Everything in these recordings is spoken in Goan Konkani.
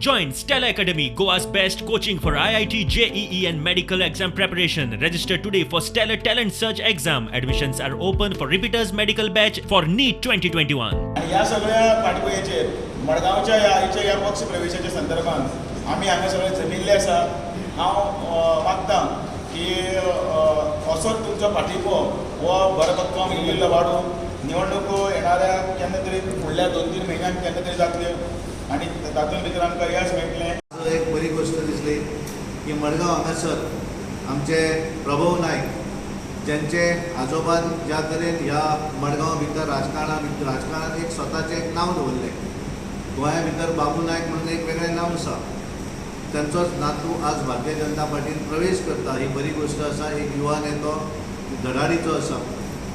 Join Stellar Academy, Goa's best coaching for IIT, JEE and medical exam preparation. Register today for Stellar Talent Search exam. Admissions are open for repeaters medical batch for NEET 2021. आनी ह्या सगळ्या फाटभुंयेचेर मडगांवच्या ह्या आयच्या ह्या पक्ष प्रवेशाच्या संदर्भात आमी हांगा सगळे जमिल्ले आसा. हांव मागता की असोच तुमचो पाठिंबो हो भरभक्कम इल्लो वाडून निवडणुको येणाऱ्या केन्ना तरी फुडल्या 2-3 म्हयन्यांत केन्ना तरी जातल्यो आनी तातूंत भितर आमकां यश मेळटलें. एक बरी गोश्ट दिसली की मडगांव हांगासर आमचे प्रभव नायक ज्यांचे आजोबान ज्या तरेन ह्या मडगांव भितर राजकारणात एक स्वताचें एक नांव दवरलें, गोंया भितर बाबू नायक म्हणून एक वेगळें नांव आसा, तांचोच नातू आज भारतीय जनता पार्टीन प्रवेश करता ही बरी गोश्ट आसा. एक युवा नेतो धडाडीचो आसा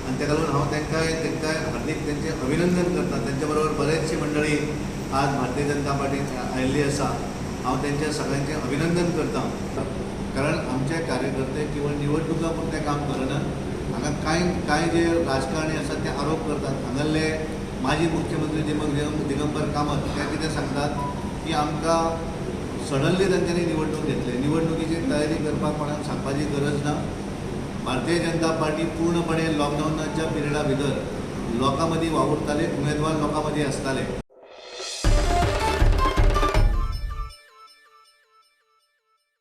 आनी ताका लागून हांव तांकांय हार्दीक तेंचें अभिनंदन करता. तेंच्या बरोबर बरेचशी मंडळी आज भारतीय जनता पार्टीन आयिल्ली आसा, हांव तेंच्या सगळ्यांचें अभिनंदन करता. कारण आमचे कार्यकर्ते केवळ निवडणुका पुरतें काम करना. हांगा कांय जे राजकारणी आसात ते आरोप करतात. हांगासरले माजी मुख्यमंत्री दिगंबर कामत ते कितें सांगतात की आमकां सडनली तांच्यांनी निवडणूक घेतली, निवडणुकीची तयारी करपाक कोणाक सांगपाची गरज ना. भारतीय जनता पार्टी पूर्णपणे लॉकडावनाच्या पिरियडा भितर लोकां मदीं वावुरताले, उमेदवार लोकां मदीं आसताले.